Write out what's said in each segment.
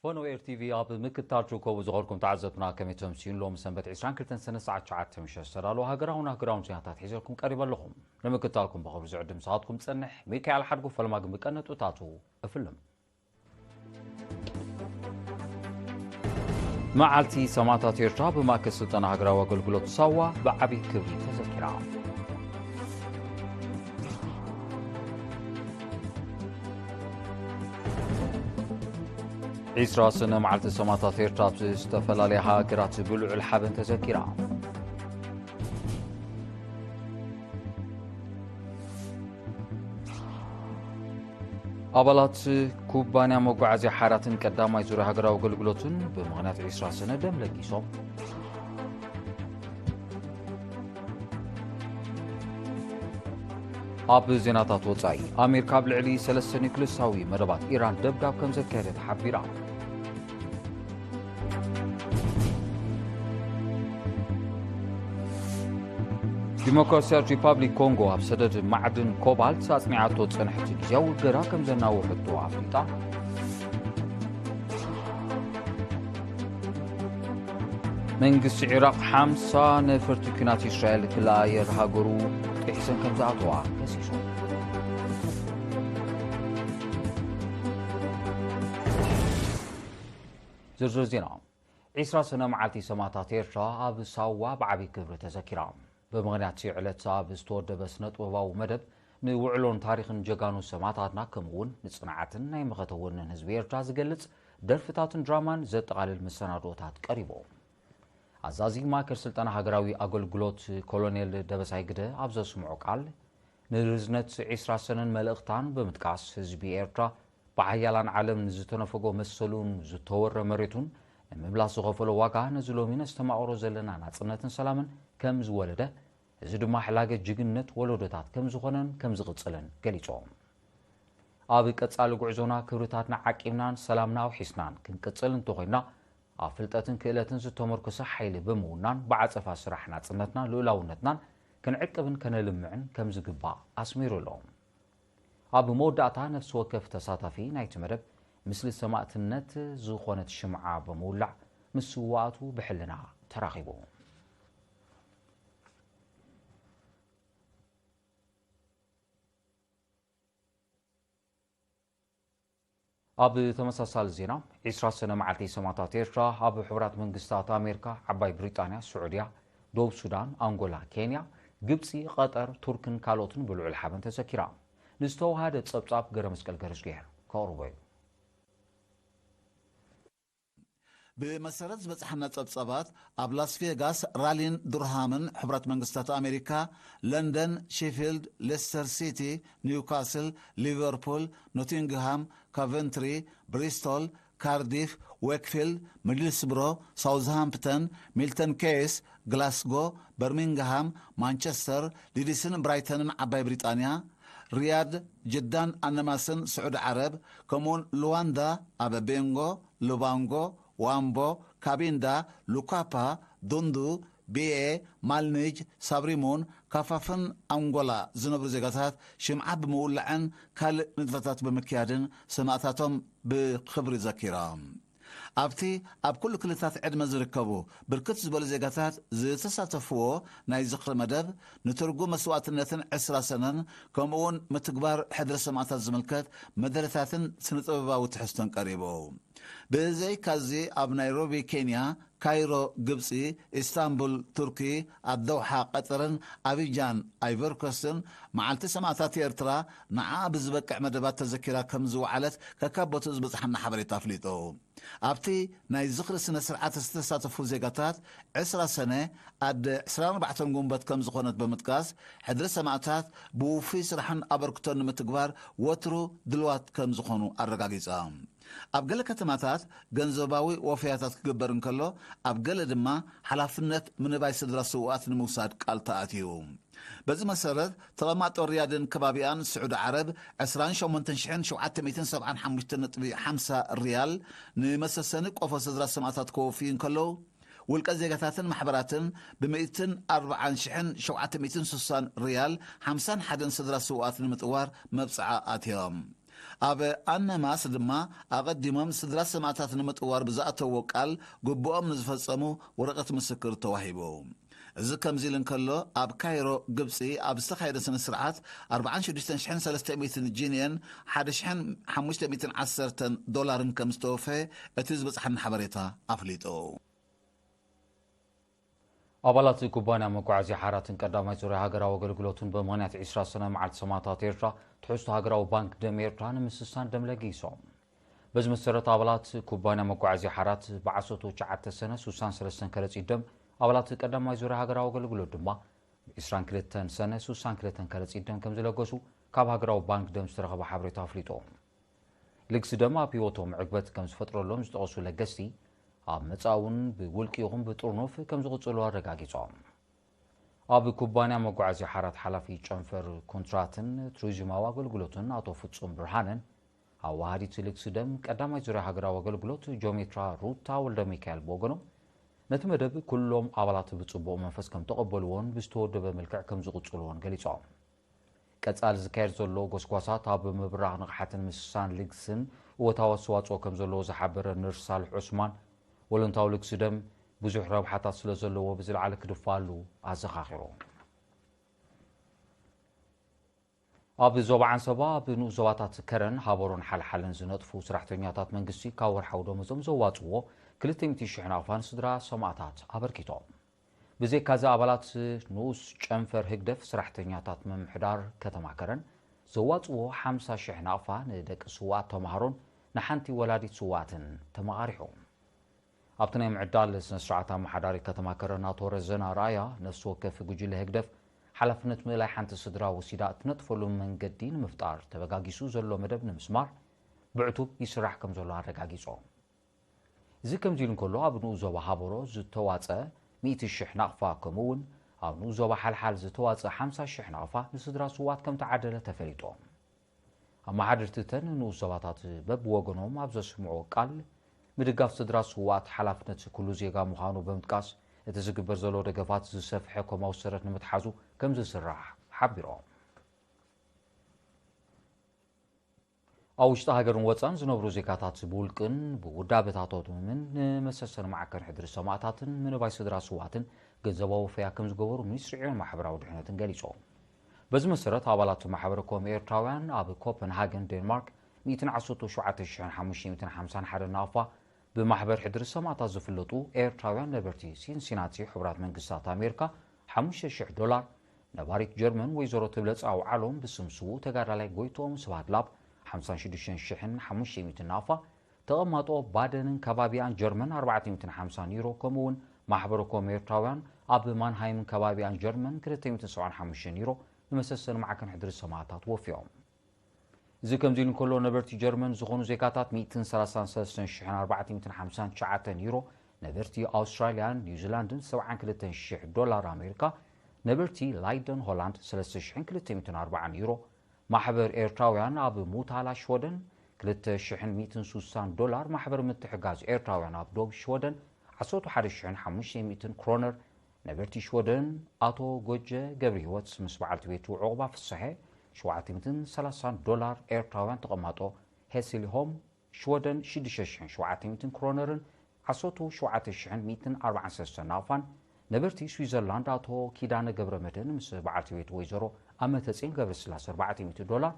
ኦን ዌር ቲቪ ኣብ ምክትታል ትርከቡ ዝኾንኩም ተዓዘብትና ከመይ ተምስዩን ሎም ሰንበት ዕስራን ክልተን ሰነ ሰዓት ትሽዓተ ምሸት ዝተዳለወ ሃገራውን ሃገራውን ዜናታት ሒዘልኩም ቀሪበ ኣለኹም። ንምክትታልኩም ብኽብሪ ዝዕድም ሰዓትኩም ጸንሕ ሚካኤል ሓድጉ ፈለማ ግን ብቀነጡታቱ እፍልም። መዓልቲ ሰማእታት ኤርትራ ብማእከል ስልጠና ሃገራዊ ኣገልግሎት ሳዋ ብዓቢ ክብሪ ተዘኪራ። ዒስራ ሰነ መዓልቲ ሰማእታት ኤርትራ ኣብ ዝተፈላለያ ሃገራት ብልዑል ሓበን ተዘኪራ። ኣባላት ኩባንያ መጓዓዝያ ሓራትን ቀዳማይ ዙርያ ሃገራዊ ኣገልግሎትን ብምኽንያት ዒስራ ሰነ ደም ለጊሶም። ኣብ ዜናታት ወጻኢ፣ ኣሜሪካ ኣብ ልዕሊ ሰለስተ ኒውክለሳዊ መደባት ኢራን ደብዳብ ከም ዘካየደት ሓቢራ። ዲሞክራሲያዊት ሪፓብሊክ ኮንጎ ኣብ ሰደድ ማዕድን ኮባልት ኣጽኒዓቶ ዝጸንሐት ግዝያዊ እገዳ ከም ዘናውሐቶ ኣፍሊጣ። መንግስቲ ዒራቕ ሓምሳ ነፈርቲ ኲናት እስራኤል ክልተ ኣየር ሃገሩ ጥሒሰን ከም ዝኣተዋ ከሲሱ። ዝርዝር ዜና። ዒስራ ሰነ መዓልቲ ሰማእታት ኤርትራ ኣብ ሳዋ ብዓቢ ክብሪ ተዘኪራ። ብምኽንያት እቲ ዕለት ኣብ ዝተወደበ ስነ-ጥበባዊ መደብ ንውዕሎን ታሪኽን ጀጋኑ ሰማእታትና ከምኡ እውን ንጽንዓትን ናይ መኸተ ወንን ህዝቢ ኤርትራ ዝገልጽ ደርፍታትን ድራማን ዘጠቓልል መሰናድኦታት ቀሪቡ። ኣዛዚ ማእከል ስልጠና ሃገራዊ ኣገልግሎት ኮሎኔል ደበሳይ ግደ ኣብ ዘስምዖ ቃል፣ ንርዝነት ዒስራ ሰነን መልእኽታን ብምጥቃስ፣ ህዝቢ ኤርትራ ብሓያላን ዓለም ንዝተነፈጎ መሰሉን ዝተወረ መሬቱን ንምምላስ ዝኸፈሎ ዋጋ ነዚ ሎሚ ነስተማቕሮ ዘለና ናጽነትን ሰላምን ከም ዝወለደ፣ እዚ ድማ ሕላገ ጅግንነት ወለዶታት ከም ዝኾነን ከም ዝቕጽልን ገሊጾም። ኣብ ቀጻሊ ጉዕዞና ክብርታትና ዓቂብናን ሰላምና ኣውሒስናን ክንቅጽል እንተኾይንና፣ ኣብ ፍልጠትን ክእለትን ዝተመርኮሰ ሓይሊ ብምውናን ብዓጸፋ ስራሕ ናጽነትና ልኡላውነትናን ክንዕቅብን ከነልምዕን ከም ዝግባእ ኣስሚሩ ኣሎ። ኣብ መወዳእታ ነፍሲ ወከፍ ተሳታፊ ናይቲ መደብ ምስሊ ሰማእትነት ዝኾነት ሽምዓ ብምውላዕ ምስ ስውኣቱ ብሕልና ተራኺቡ። ኣብ ተመሳሳሊ ዜና፣ ዒስራ ሰነ መዓልቲ ሰማእታት ኤርትራ ኣብ ሕቡራት መንግስታት ኣሜሪካ፣ ዓባይ ብሪጣንያ፣ ስዑድያ፣ ደቡብ ሱዳን፣ ኣንጎላ፣ ኬንያ፣ ግብጺ፣ ቐጠር፣ ቱርክን ካልኦትን ብልዑል ሓበን ተዘኪራ። ንዝተዋሃደ ጸብጻብ ገረመስቀል ገረዝጊሄር ከቕርቦ እዩ። ብመሰረት ዝበጽሓና ጸብጻባት፣ ኣብ ላስ ቬጋስ ራሊን ዱርሃምን ሕቡራት መንግስታት ኣሜሪካ፣ ለንደን፣ ሼፊልድ፣ ሌስተር ሲቲ፣ ኒውካስል፣ ሊቨርፑል፣ ኖቲንግሃም፣ ካቨንትሪ፣ ብሪስቶል፣ ካርዲፍ፣ ዌክፊልድ፣ ሚድልስብሮ፣ ሳውዝሃምፕተን፣ ሚልተን ኬይስ፣ ግላስጎ፣ በርሚንግሃም፣ ማንቸስተር፣ ሊድስን ብራይተንን ዓባይ ብሪጣንያ፣ ሪያድ፣ ጅዳን ኣነማስን ስዑዲ ዓረብ፣ ከምኡውን ሉዋንዳ ኣብ ቤንጎ፣ ሉባንጎ፣ ዋምቦ፣ ካቢንዳ፣ ሉካፓ፣ ዱንዱ፣ ቢኤ፣ ማልኒጅ፣ ሳብሪሙን፣ ካፋፍን ኣንጎላ ዝነብሩ ዜጋታት ሽምዓ ብምውላዕን ካልእ ንጥፈታት ብምክያድን ሰማእታቶም ብኽብሪ ዘኪሮም። ኣብቲ ኣብ ኩሉ ክልታት ዕድመ ዝርከቡ ብርክት ዝበሉ ዜጋታት ዝተሳተፍዎ ናይ ዝኽሪ መደብ፣ ንትርጉም መስዋእትነትን ዕስራ ሰነን፣ ከምኡውን ምትግባር ሕድሪ ሰማእታት ዝምልከት መደረታትን ስነ-ጥበባዊ ትሕዝቶን ቀሪቡ። ብዘይካዚ ኣብ ናይሮቢ ኬንያ፣ ካይሮ ግብጺ፣ ኢስታንቡል ቱርኪ፣ ኣደውሓ ቀጠርን ኣቢጃን ኣይቨርኮስትን መዓልቲ ሰማእታት ኤርትራ ንዓ ብዝበቅዕ መደባት ተዘኪራ ከም ዝወዓለት ከካብ ቦትኡ ዝበጽሓና ሓበሬታ ኣፍሊጡ። ኣብቲ ናይ ዝኽሪ ስነ ስርዓት ዝተሳተፉ ዜጋታት ዕስራ ሰነ ኣደ ዕስራን ኣርባዕተን ጉንበት ከም ዝኾነት ብምጥቃስ፣ ሕድሪ ሰማእታት ብውፉይ ስራሕን ኣበርክቶን ንምትግባር ወትሩ ድልዋት ከም ዝኾኑ ኣረጋጊጾም። ኣብ ገለ ከተማታት ገንዘባዊ ወፈያታት ክግበር እንከሎ፣ ኣብ ገለ ድማ ሓላፍነት ምንባይ ስድራ ስውኣት ንምውሳድ ቃል ተኣትዩ። በዚ መሰረት፣ ተቐማጦ ሪያድን ከባቢኣን ስዑዲ ዓረብ ዕስራን ሸሞንተን ሽሕን ሸውዓተ ሚእትን ሰብዓን ሓሙሽተን ነጥቢ ሓምሳ ሪያል ንመሰሰኒ ቆፎ ስድራ ሰማእታት ከወፍዩ እንከለዉ፣ ውልቀ ዜጋታትን ማሕበራትን ብሚእትን ኣርባዓን ሽሕን ሸውዓተ ሚእትን ስሳን ሪያል ሓምሳን ሓደን ስድራ ስውኣት ንምጥዋር መብጽዓ ኣትዮም። ኣብ ኣነማስ ድማ ኣቐዲሞም ስድራ ሰማእታት ንምጥዋር ብዝኣተዎ ቃል ግቡኦም ንዝፈጸሙ ወረቐት ምስክር ተዋሂቡ። እዚ ከምዚ ኢሉ እንከሎ፣ ኣብ ካይሮ ግብጺ ኣብ ዝተኻየደ ስነ ስርዓት ኣርባዓን ሽዱሽተን ሽሕን ሰለስተ ሚእትን ጂንየን ሓደ ሽሕን ሓሙሽተ ሚእትን ዓሰርተን ዶላርን ከም ዝተወፈየ እቲ ዝበጽሓና ሓበሬታ ኣፍሊጡ። ኣባላት ኩባንያ መጓዓዝያ ሓራትን ቀዳማይ ዙርያ ሃገራዊ ኣገልግሎትን ብምኽንያት ዒስራ ሰነ መዓልቲ ሰማእታት ኤርትራ ትሕዝቶ ሃገራዊ ባንክ ደም ኤርትራ ንምስሳን ደም ለጊሶም። በዚ መሰረት ኣባላት ኩባንያ መጓዓዝያ ሓራት ብዓሰርተ ትሽዓተ ሰነ ሱሳን ሰለስተን ከረጺት ደም፣ ኣባላት ቀዳማይ ዙርያ ሃገራዊ ኣገልግሎት ድማ ዒስራን ክልተን ሰነ ሱሳን ክልተን ከረጺት ደም ከም ዝለገሱ ካብ ሃገራዊ ባንክ ደም ዝተረኸበ ሓበሬታ ኣፍሊጡ። ልግሲ ደም ኣብ ህይወቶም ዕግበት ከም ዝፈጥረሎም ዝጠቐሱ ለገስቲ፣ ኣብ መጻኢ እውን ብውልቂ ይኹን ብጥርኑፍ ከም ዝቕጽሉ ኣረጋጊጾም። ኣብ ኩባንያ መጓዓዝያ ሓራት ሓላፊ ጨንፈር ኮንትራትን ቱሪዝማዊ ኣገልግሎትን ኣቶ ፍጹም ብርሃነን፣ ኣዋሃዲት ልግሲ ደም ቀዳማይ ዙርያ ሃገራዊ ኣገልግሎት ጆሜትራ ሩታ ወልደ ሚካኤል ብወገኖም፣ ነቲ መደብ ኩሎም ኣባላት ብጽቡቕ መንፈስ ከም ተቐበልዎን ብዝተወደበ መልክዕ ከም ዝቕጽልዎን ገሊጾም። ቀጻሊ ዝካየድ ዘሎ ጎስጓሳት ኣብ ምብራኽ ንቕሓትን ምስሳን ልግስን እወታዊ ኣስተዋጽኦ ከም ዘለዎ ዝሓበረ ነርስ ሳልሕ ዑስማን፣ ወለንታዊ ልግሲ ደም ብዙሕ ረብሓታት ስለ ዘለዎ ብዝለዓለ ክድፋኣሉ ኣዘኻኺሩ። ኣብ ዞባ ዓንሰባ ኣብ ንኡስ ዞባታት ከረን፣ ሃበሮን ሓልሓልን ዝነጥፉ ሰራሕተኛታት መንግስቲ ካብ ወርሓዊ ደሞዞም ዘዋጽዎ ክልተ ሚእቲ ሽሕ ናቕፋ ንስድራ ሰማእታት ኣበርኪቶም። ብዘይካዚ ኣባላት ንኡስ ጨንፈር ህግደፍ ሰራሕተኛታት ምምሕዳር ከተማ ከረን ዘዋጽዎ ሓምሳ ሽሕ ናቕፋ ንደቂ ስውኣት ተማሃሮን ንሓንቲ ወላዲት ስውኣትን ተመቓሪሑ። ኣብቲ ናይ ምዕዳል ስነ ስርዓት ኣመሓዳሪ ከተማ ከረን ኣቶ ረዘን ኣርኣያ፣ ነፍሲ ወከፍ ጉጅለ ህግደፍ ሓላፍነት ምእላይ ሓንቲ ስድራ ወሲዳ እትነጥፈሉ መንገዲ ንምፍጣር ተበጋጊሱ ዘሎ መደብ ንምስማር ብዕቱብ ይስራሕ ከም ዘሎ ኣረጋጊጾም። እዚ ከምዚ ኢሉ እንከሎ፣ ኣብ ንኡስ ዞባ ሃበሮ ዝተዋጸ ሚእቲ ሽሕ ናቕፋ፣ ከምኡ እውን ኣብ ንኡስ ዞባ ሓልሓል ዝተዋጸ ሓምሳ ሽሕ ናቕፋ ንስድራ ስውኣት ከም ተዓደለ ተፈሊጡ። ኣመሓደርቲ እተን ንኡስ ዞባታት በብወገኖም ኣብ ዘስምዕዎ ቃል፣ ምድጋፍ ስድራ ስውኣት ሓላፍነት ኩሉ ዜጋ ምዃኑ ብምጥቃስ፣ እቲ ዝግበር ዘሎ ደገፋት ዝሰፍሐ ኮማዊ ሰረት ንምትሓዙ ከም ዝስራሕ ሓቢሮም። ኣብ ውሽጢ ሃገርን ወጻን ዝነብሩ ዜጋታት ብውልቅን ብውዳበታቶምን ንመሰሰን ማዕከን ሕድሪ ሰማእታትን ምንባይ ስድራ ስውኣትን ገንዘባዊ ወፈያ ከም ዝገበሩ ሚኒስትሪ ዕዮን ማሕበራዊ ድሕነትን ገሊጾም። በዚ መሰረት፣ ኣባላት ማሕበር ኮም ኤርትራውያን ኣብ ኮፐንሃገን ዴንማርክ ሚእትን ዓሰርተ ሸውዓተ ሽሕን ሓሙሽተ ሚእትን ሓምሳን ሓደ ናቕፋ ብማሕበር ሕድሪ ሰማእታት ዝፍለጡ ኤርትራውያን ነበርቲ ሲንሲናቲ ሕቡራት መንግስታት ኣሜሪካ ሓሙሽተ ሽሕ ዶላር፣ ነባሪት ጀርመን ወይዘሮ ትብለጽ ኣውዓሎም ብስም ስዉእ ተጋዳላይ ጎይትኦም ስብሃት ላብ ሓምሳን ሽዱሽተን ሽሕን ሓሙሽተ ሚእትን ናቕፋ፣ ተቐማጦ ባደንን ከባቢኣን ጀርመን ኣርባዕተ ሚእትን ሓምሳን ዩሮ፣ ከምኡ እውን ማሕበረ ኮም ኤርትራውያን ኣብ ማንሃይምን ከባቢኣን ጀርመን ክልተ ሚእትን ሰብዓን ሓሙሽተን ዩሮ ንመሰሰን ማዕከን ሕድሪ ሰማእታት ወፊዮም። እዚ ከምዚ ኢሉ እንከሎ፣ ነበርቲ ጀርመን ዝኾኑ ዜጋታት ሚእትን ሰላሳን ሰለስተን ሽሕን ኣርባዕተ ሚእትን ሓምሳን ትሽዓተን ዩሮ፣ ነበርቲ ኣውስትራልያን ኒውዚላንድን ሰብዓን ክልተን ሽሕ ዶላር ኣሜሪካ፣ ነበርቲ ላይደን ሆላንድ ሰለስተ ሽሕን ክልተ ሚእትን ኣርባዓን ዩሮ፣ ማሕበር ኤርትራውያን ኣብ ሙታላ ሽወደን ክልተ ሽሕን ሚእትን ሱሳን ዶላር፣ ማሕበር ምትሕጋዝ ኤርትራውያን ኣብ ዶብ ሽወደን ዓሰርተ ሓደ ሽሕን ሓሙሽተ ሚእትን ክሮነር፣ ነበርቲ ሽወደን ኣቶ ጎጀ ገብረሂወት ምስ በዓልቲ ቤቱ ዑቕባ ፍስሐ ሸውዓተ ሚእትን ሰላሳን ዶላር ኤርትራውያን፣ ተቐማጦ ሄስሊሆም ሽወደን ሽዱሽተ ሽሕን ሸውዓተ ሚእትን ክሮነርን ዓሰርተ ሸውዓተ ሽሕን ሚእትን ኣርባዓን ሰለስተን ናቕፋን፣ ነበርቲ ስዊዘርላንድ ኣቶ ኪዳነ ገብረመድህን ምስ በዓልቲ ቤቱ ወይዘሮ ኣመተጼን ገብረስላሴ ኣርባዕተ ሚእቲ ዶላር፣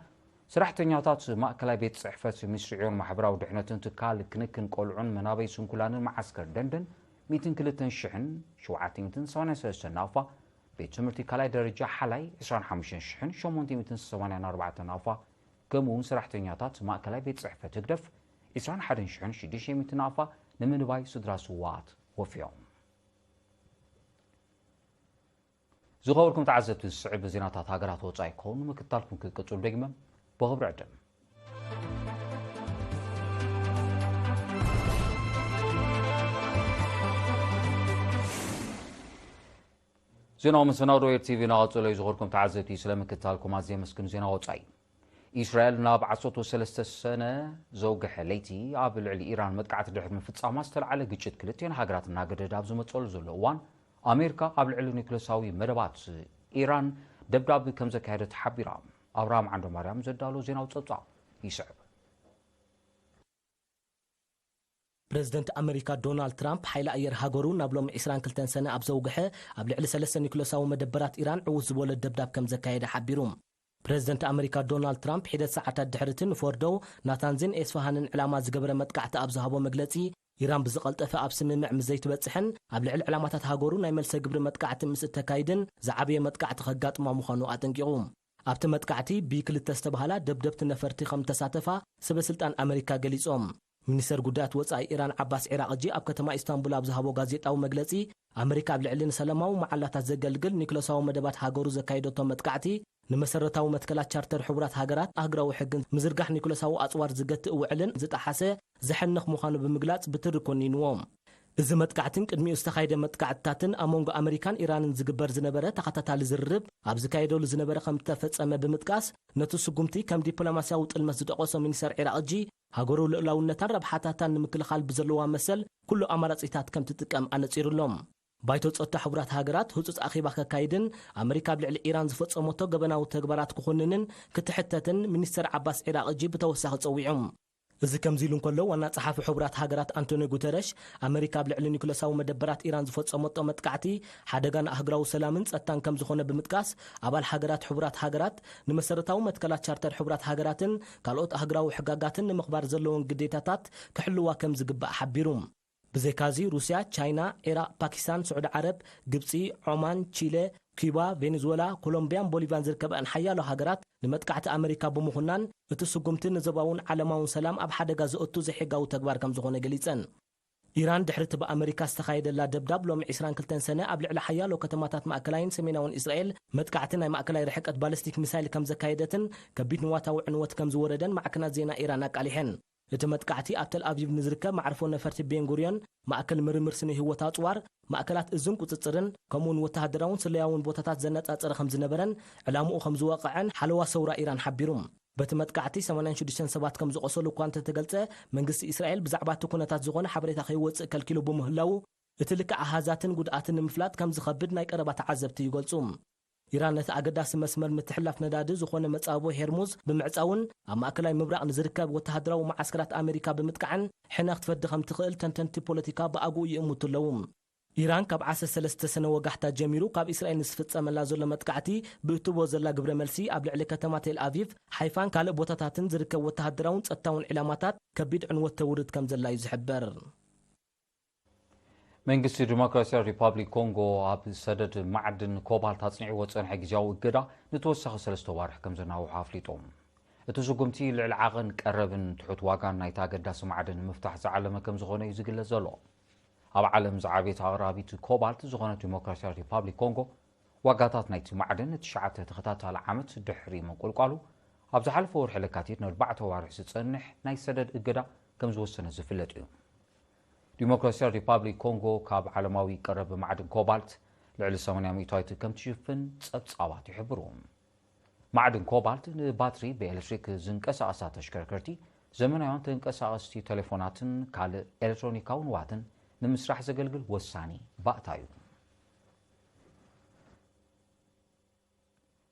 ሰራሕተኛታት ማእከላይ ቤት ጽሕፈት ሚኒስትሪ ዕዮን ማሕበራዊ ድሕነትን ትካል ክንክን ቆልዑን መናበይ ስንኩላንን መዓስከር ደንደን ሚእትን ክልተን ሽሕን ሸውዓተ ሚእትን ሰማንያን ሰለስተን ናቕፋ፣ ቤት ትምህርቲ ካልኣይ ደረጃ ሓላይ ዕስራን ሓሙሽተን ሽሕን ሸሞንተ ሚእትን ሰማንያን ኣርባዕተን ናቕፋ፣ ከምኡ እውን ሰራሕተኛታት ማእከላይ ቤት ጽሕፈት ህግደፍ ዕስራን ሓደን ሽሕን ሽዱሽተ ሚእቲ ናቕፋ ንምንባይ ስድራ ስውኣት ወፍዮም። ዝኸበርኩም ተዓዘብቲ፣ ዝስዕብ ዜናታት ሃገራት ወጻኢ ክኸውን ምክትታልኩም ክቅጽሉ ደግመ ብኽብሪ ዕድም። ዜናዊ መሰናዶ ኤር ቲቪ እናቐጸሎ እዩ። ዝኸበርኩም ተዓዘብቲ፣ ስለ ምክትታልኩም ኣዝየ የመስግን። ዜና ወጻኢ። ኢስራኤል ናብ ዓሰርተ ሰለስተ ሰነ ዘውግሐ ለይቲ ኣብ ልዕሊ ኢራን መጥቃዕቲ ድሕሪ ምፍጻማ ዝተለዓለ ግጭት ክልቲኤን ሃገራት እናገደደ ኣብ ዝመጸሉ ዘሎ እዋን፣ ኣሜሪካ ኣብ ልዕሊ ኒውክለሳዊ መደባት ኢራን ደብዳብ ከም ዘካየደት ሓቢራ። ኣብርሃም ዓንዶማርያም ዘዳሎ ዜናዊ ጸብጻብ። ይስዕብ። ፕረዚደንት ኣመሪካ ዶናልድ ትራምፕ ሓይሊ ኣየር ሃገሩ ናብ ሎሚ ዕስራን ክልተን ሰነ ኣብ ዘውግሐ ኣብ ልዕሊ ሰለስተ ኒክለሳዊ መደበራት ኢራን ዕዉት ዝበሎ ደብዳብ ከም ዘካየደ ሓቢሩ። ፕረዚደንት ኣመሪካ ዶናልድ ትራምፕ ሒደት ሰዓታት ድሕሪ እቲ ንፎርዶው፣ ናታንዝን ኤስፋሃንን ዕላማ ዝገበረ መጥቃዕቲ ኣብ ዝሃቦ መግለጺ፣ ኢራን ብዝቐልጠፈ ኣብ ስምምዕ ምስ ዘይትበጽሕን ኣብ ልዕሊ ዕላማታት ሃገሩ ናይ መልሰ ግብሪ መጥቃዕቲ ምስ እተካይድን ዝዓበየ መጥቃዕቲ ከጋጥማ ምዃኑ ኣጠንቂቑ። ኣብቲ መጥቃዕቲ ቢ ክልተ ዝተባህላ ደብደብቲ ነፈርቲ ከም እተሳተፋ ሰበ ስልጣን ኣመሪካ ገሊጾም። ሚኒስተር ጉዳያት ወጻኢ ኢራን ዓባስ ዒራቕጂ ኣብ ከተማ ኢስታንቡል ኣብ ዝሃቦ ጋዜጣዊ መግለጺ፣ ኣመሪካ ኣብ ልዕሊ ንሰላማዊ መዓላታት ዘገልግል ኒክለሳዊ መደባት ሃገሩ ዘካየደቶ መጥቃዕቲ ንመሰረታዊ መትከላት ቻርተር ሕቡራት ሃገራት ኣህግራዊ ሕግን ምዝርጋሕ ኒክለሳዊ ኣጽዋር ዝገትእ ውዕልን ዝጠሓሰ ዘሕንኽ ምዃኑ ብምግላጽ ብትሪ ኮኒንዎ። እዚ መጥቃዕትን ቅድሚኡ ዝተኻየደ መጥቃዕትታትን ኣብ መንጎ ኣመሪካን ኢራንን ዝግበር ዝነበረ ተኸታታሊ ዝርርብ ኣብ ዝካየደሉ ዝነበረ ከም ዝተፈጸመ ብምጥቃስ፣ ነቲ ስጉምቲ ከም ዲፕሎማስያዊ ጥልመት ዝጠቐሶ ሚኒስተር ዒራቕጂ፣ ሃገሩ ልኡላውነታን ረብሓታታን ንምክልኻል ብዘለዋ መሰል ኩሉ ኣማራጺታት ከም ትጥቀም ኣነጺሩሎም። ባይቶ ጸጥታ ሕቡራት ሃገራት ህጹጽ ኣኼባ ከካይድን ኣመሪካ ኣብ ልዕሊ ኢራን ዝፈጸመቶ ገበናዊ ተግባራት ክኹንንን ክትሕተትን ሚኒስተር ዓባስ ዒራቕጂ ብተወሳኺ ጸዊዑ። እዚ ከምዚ ኢሉ እንከሎ፣ ዋና ጸሓፊ ሕቡራት ሃገራት ኣንቶኒዮ ጉተረሽ፣ ኣመሪካ ኣብ ልዕሊ ኒኩለሳዊ መደበራት ኢራን ዝፈጸመቶ መጥቃዕቲ ሓደጋ ንኣህጉራዊ ሰላምን ጸጥታን ከም ዝኾነ ብምጥቃስ፣ ኣባል ሃገራት ሕቡራት ሃገራት ንመሰረታዊ መትከላት ቻርተር ሕቡራት ሃገራትን ካልኦት ኣህጉራዊ ሕጋጋትን ንምኽባር ዘለወን ግዴታታት ክሕልዋ ከም ዝግባእ ሓቢሩ። ብዘይካዚ፣ ሩስያ፣ ቻይና፣ ዒራቕ፣ ፓኪስታን፣ ስዑዲ ዓረብ፣ ግብጺ፣ ዖማን፣ ቺለ፣ ኪዩባ፣ ቬኔዙዌላ፣ ኮሎምቢያን ቦሊቪያን ዝርከበኣን ሓያሎ ሃገራት ንመጥቃዕቲ ኣመሪካ ብምኹናን፣ እቲ ስጉምቲ ንዞባውን ዓለማውን ሰላም ኣብ ሓደጋ ዘእቱ ዘይሕጋዊ ተግባር ከም ዝኾነ ገሊጸን። ኢራን ድሕሪ እቲ ብኣመሪካ ዝተኻየደላ ደብዳብ ሎሚ ዕስራን ክልተን ሰነ ኣብ ልዕሊ ሓያሎ ከተማታት ማእከላይን ሰሜናውን እስራኤል መጥቃዕቲ ናይ ማእከላይ ርሕቀት ባሊስቲክ ሚሳይል ከም ዘካየደትን ከቢድ ንዋታዊ ዕንወት ከም ዝወረደን ማዕከናት ዜና ኢራን ኣቃሊሐን። እቲ መጥቃዕቲ ኣብ ተል ኣቪቭ ንዝርከብ መዕርፎ ነፈርቲ ቤንጉርዮን፣ ማእከል ምርምር ስነ ህይወት ኣጽዋር፣ ማእከላት እዝን ቁጽጽርን፣ ከምኡውን ወተሃደራውን ስለያውን ቦታታት ዘነጻጸረ ከም ዝነበረን ዕላምኡ ከም ዝወቕዐን ሓለዋ ሰውራ ኢራን ሓቢሩ። በቲ መጥቃዕቲ ሰማንያን ሽዱሽተን ሰባት ከም ዝቖሰሉ እኳ እንተተገልጸ፣ መንግስቲ እስራኤል ብዛዕባ እቲ ኩነታት ዝኾነ ሓበሬታ ከይወጽእ ከልኪሉ ብምህላዉ፣ እቲ ልክዕ ኣሃዛትን ጉድኣትን ንምፍላጥ ከም ዝኸብድ ናይ ቀረባ ተዓዘብቲ ይገልጹ። ኢራን ነቲ ኣገዳሲ መስመር ምትሕልላፍ ነዳዲ ዝኾነ መጻብቦ ሄርሙዝ ብምዕጻውን ኣብ ማእከላይ ምብራቕ ንዝርከብ ወተሃደራዊ መዓስከራት ኣመሪካ ብምጥቃዕን ሕነ ክትፈዲ ከም ትኽእል ተንተንቲ ፖለቲካ ብኣግኡ ይእምቱ ኣለዉ። ኢራን ካብ ዓሰርተ ሰለስተ ሰነ ወጋሕታ ጀሚሩ ካብ እስራኤል ንዝፍጸመላ ዘሎ መጥቃዕቲ ብእትቦ ዘላ ግብረ መልሲ ኣብ ልዕሊ ከተማ ቴል ኣቪቭ፣ ሓይፋን ካልእ ቦታታትን ዝርከብ ወተሃደራውን ጸጥታውን ዒላማታት ከቢድ ዕንወት ተውርድ ከም ዘላ እዩ ዝሕበር። መንግስቲ ዲሞክራሲያዊ ሪፓብሊክ ኮንጎ ኣብ ሰደድ ማዕድን ኮባልት ኣጽኒዕዎ ዝጸንሐ ግዝያዊ እገዳ ንተወሳኺ ሰለስተ ዋርሕ ከም ዘናውሖ ኣፍሊጡ። እቲ ስጉምቲ ልዕሊ ዓቐን ቀረብን ትሑት ዋጋን ናይቲ ኣገዳሲ ማዕድን ንምፍታሕ ዝዓለመ ከም ዝኾነ እዩ ዝግለጽ ዘሎ። ኣብ ዓለም ዝዓበየት ኣቕራቢት ኮባልት ዝኾነት ዲሞክራሲያዊት ሪፓብሊክ ኮንጎ፣ ዋጋታት ናይቲ ማዕድን ንትሽዓተ ተኸታታሊ ዓመት ድሕሪ ምንቁልቋሉ፣ ኣብ ዝሓለፈ ወርሒ ለካቲት ንኣርባዕተ ዋርሕ ዝጸንሕ ናይ ሰደድ እገዳ ከም ዝወሰነ ዝፍለጥ እዩ። ዲሞክራሲያዊት ሪፓብሊክ ኮንጎ ካብ ዓለማዊ ቀረብ ማዕድን ኮባልት ልዕሊ ሰማንያ ሚእታዊት ከም ትሽፍን ጸብጻባት ይሕብሩ። ማዕድን ኮባልት ንባትሪ፣ ብኤሌክትሪክ ዝንቀሳቐሳ ተሽከርከርቲ፣ ዘመናውያን ተንቀሳቐስቲ ቴሌፎናትን ካልእ ኤሌክትሮኒካዊ ንዋትን ንምስራሕ ዘገልግል ወሳኒ ባእታ እዩ።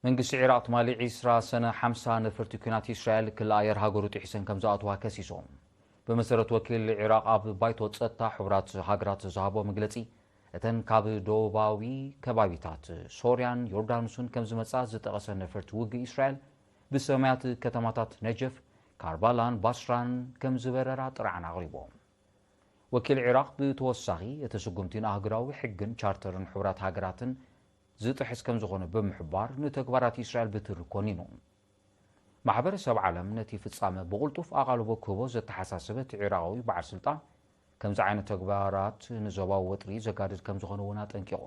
መንግስቲ ዒራቕ ትማሊ ዕስራ ሰነ ሓምሳ ነፈርቲ ኲናት እስራኤል ክሊ ኣየር ሃገሩ ጥሒሰን ከም ዝኣትዋ ከሲሱ። ብመሰረት ወኪል ዒራቕ ኣብ ባይቶ ጸጥታ ሕቡራት ሃገራት ዝሃቦ መግለጺ፣ እተን ካብ ደቡባዊ ከባቢታት ሶርያን ዮርዳኖስን ከም ዝመጻ ዝጠቐሰ ነፈርቲ ውግእ እስራኤል ብሰማያት ከተማታት ነጀፍ፣ ካርባላን ባስራን ከም ዝበረራ ጥርዓን ኣቕሪቡ። ወኪል ዒራቕ ብተወሳኺ፣ እቲ ስጉምቲ ንኣህጉራዊ ሕግን ቻርተርን ሕቡራት ሃገራትን ዝጥሕስ ከም ዝኾነ ብምሕባር፣ ንተግባራት እስራኤል ብትሪ ኮኒኑ። ማሕበረሰብ ዓለም ነቲ ፍጻመ ብቕልጡፍ ኣቓልቦ ክህቦ ዘተሓሳሰበ እቲ ዒራቓዊ በዓል ስልጣን፣ ከምዚ ዓይነት ተግባራት ንዞባዊ ወጥሪ ዘጋድድ ከም ዝኾነ እውን ኣጠንቂቑ።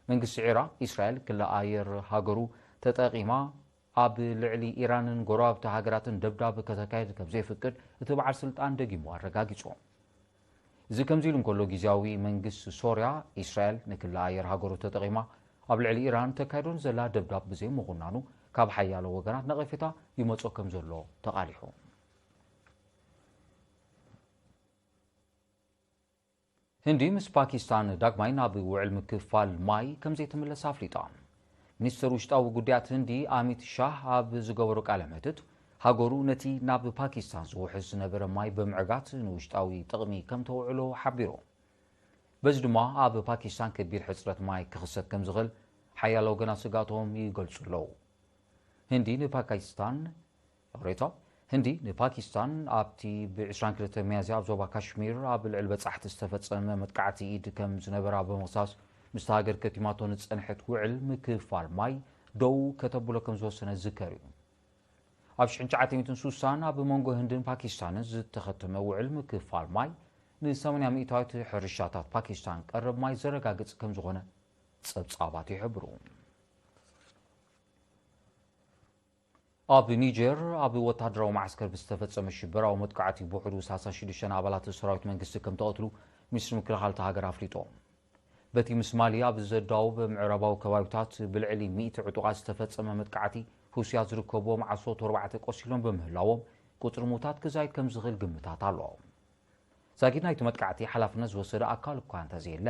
መንግስቲ ዒራቕ፣ እስራኤል ክሊ ኣየር ሃገሩ ተጠቒማ ኣብ ልዕሊ ኢራንን ጎረባብቲ ሃገራትን ደብዳብ ከተካይድ ከም ዘይፍቅድ እቲ በዓል ስልጣን ደጊሙ ኣረጋጊጹ። እዚ ከምዚ ኢሉ እንከሎ፣ ግዝያዊ መንግስቲ ሶርያ፣ እስራኤል ንክሊ ኣየር ሃገሩ ተጠቒማ ኣብ ልዕሊ ኢራን ተካይዶ ንዘላ ደብዳብ ብዘይምኹናኑ፣ ካብ ሓያሎ ወገናት ነቐፌታ ይመጾ ከም ዘሎ ተቓሊሑ። ህንዲ ምስ ፓኪስታን ዳግማይ ናብ ውዕል ምክፍፋል ማይ ከም ዘይትምለስ ኣፍሊጣ። ሚኒስትር ውሽጣዊ ጉዳያት ህንዲ ኣሚት ሻህ ኣብ ዝገበሮ ቃለ መሕትት፣ ሃገሩ ነቲ ናብ ፓኪስታን ዝውሕዝ ዝነበረ ማይ ብምዕጋት ንውሽጣዊ ጥቕሚ ከም ተውዕሎ ሓቢሩ። በዚ ድማ ኣብ ፓኪስታን ከቢድ ሕጽረት ማይ ክኽሰት ከም ዝኽእል ሓያሎ ወገናት ስግኣቶም ይገልጹ ኣለዉ። ህንዲ ንፓኪስታን፣ ይቕሬታ፣ ህንዲ ንፓኪስታን ኣብቲ ብ ዕስራን ክልተን ሚያዝያ ኣብ ዞባ ካሽሚር ኣብ ልዕሊ በጻሕቲ ዝተፈጸመ መጥቃዕቲ ኢድ ከም ዝነበራ ብምኽሳስ፣ ምስታ ሃገር ከቲማቶ ንጸንሐት ውዕል ምክፍፋል ማይ ደው ከተብሎ ከም ዝወሰነ ዝዝከር እዩ። ኣብ ሽሕን ትሽዓተ ሚእትን ስሳን ኣብ መንጎ ህንድን ፓኪስታንን ዝተኸተመ ውዕል ምክፍፋል ማይ ን ሰማንያ ሚእታዊት ሕርሻታት ፓኪስታን ቀረብ ማይ ዘረጋግጽ ከም ዝኾነ ጸብጻባት ይሕብሩ። ኣብ ኒጀር ኣብ ወታደራዊ መዓስከር ብዝተፈጸመ ሽበራዊ መጥቃዕቲ ብውሕዱ ሰላሳ ሽዱሽተ ኣባላት ሰራዊት መንግስቲ ከም ተቐትሉ ሚኒስትሪ ምክልኻል እታ ሃገር ኣፍሊጡ። በቲ ምስ ማሊ ኣብ ዘዳውብ ምዕራባዊ ከባቢታት ብልዕሊ ሚእቲ ዕጡቓት ዝተፈጸመ መጥቃዕቲ፣ ሁሲያት ዝርከብዎም ዓሰርተ ኣርባዕተ ቆሲሎም ብምህላዎም፣ ቁጽሪ ምዉታት ክዛይድ ከም ዝኽእል ግምታት ኣሎ። ዛጊድ ናይቲ መጥቃዕቲ ሓላፍነት ዝወሰደ ኣካል እኳ እንተዘየለ፣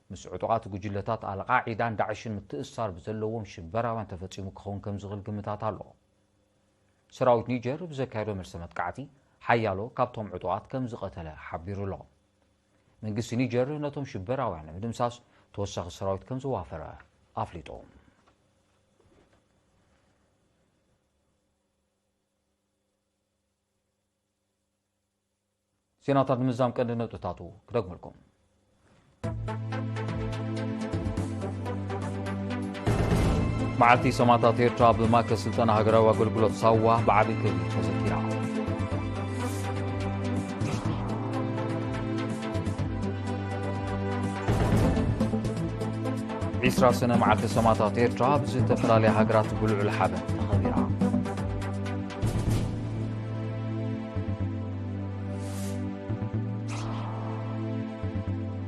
ምስ ዕጡቓት ጉጅለታት ኣልቃዒዳን ዳዕሽን ምትእስሳር ብዘለዎም ሽበራውያን ተፈጺሙ ክኸውን ከም ዝኽእል ግምታት ኣሎ። ሰራዊት ኒጀር ብዘካየዶ መልሰ መጥቃዕቲ፣ ሓያሎ ካብቶም ዕጡቓት ከም ዝቐተለ ሓቢሩ ኣሎ። መንግስቲ ኒጀር ነቶም ሽበራውያን ንምድምሳስ ተወሳኺ ሰራዊት ከም ዘዋፈረ ኣፍሊጡ። ዜናታት ንምዝዛም ቀንዲ ነጥብታቱ ክደግመልኩም። መዓልቲ ሰማእታት ኤርትራ ኣብ ማእከል ስልጠና ሃገራዊ ኣገልግሎት ሳዋ ብዓቢ ክብሪ ተዘኪራ። ዒስራ ሰነ መዓልቲ ሰማእታት ኤርትራ ኣብ ዝተፈላለያ ሃገራት ብልዑል ሓበን ተኸቢራ።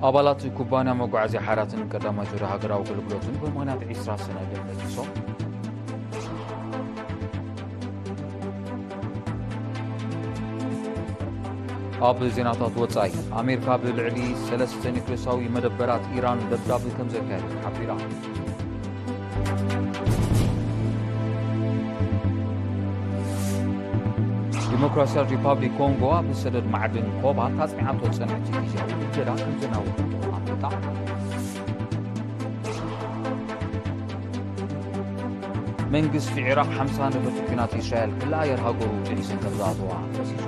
ኣባላት ኩባንያ መጓዓዝያ ሓራትን ቀዳማይ ዙርያ ሃገራዊ ኣገልግሎትን ብምኽንያት ዒስራ ሰነ ደም ለጊሶም። ኣብ ዜናታት ወጻኢ፣ ኣሜሪካ ብልዕሊ ሰለስተ ኒውክሌሳዊ መደበራት ኢራን ደብዳብ ከም ዘካየደት ሓቢራ። ዲሞክራሲያዊት ሪፓብሊክ ኮንጎ ኣብ ሰደድ ማዕድን ኮባልት ኣጽኒዓቶ ዝጸንሐት ግዝያዊ እገዳ ከም ዘናውሐቶ ኣፍሊጣ። መንግስቲ ዒራቕ ሓምሳ ነፈርቲ ኲናት እስራኤል ክልኣየር ሃገሩ ጥሒሰን ከም ዝኣተዋ ከሲሱ።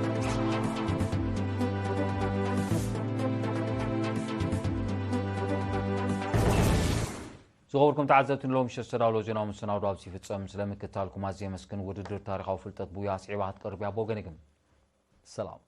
ዝኸበርኩም ተዓዘብቲ፣ ንሎሚ ምሸት ዝተዳለወ ዜናዊ መሰናዶ ኣብዚ ይፍጸም። ስለ ምክትታልኩም ኣዝየ የመስግን። ውድድር ታሪኻዊ ፍልጠት ብውያ ኣስዒባ ክትቀርብ እያ። ብወገነይ ግን ሰላም።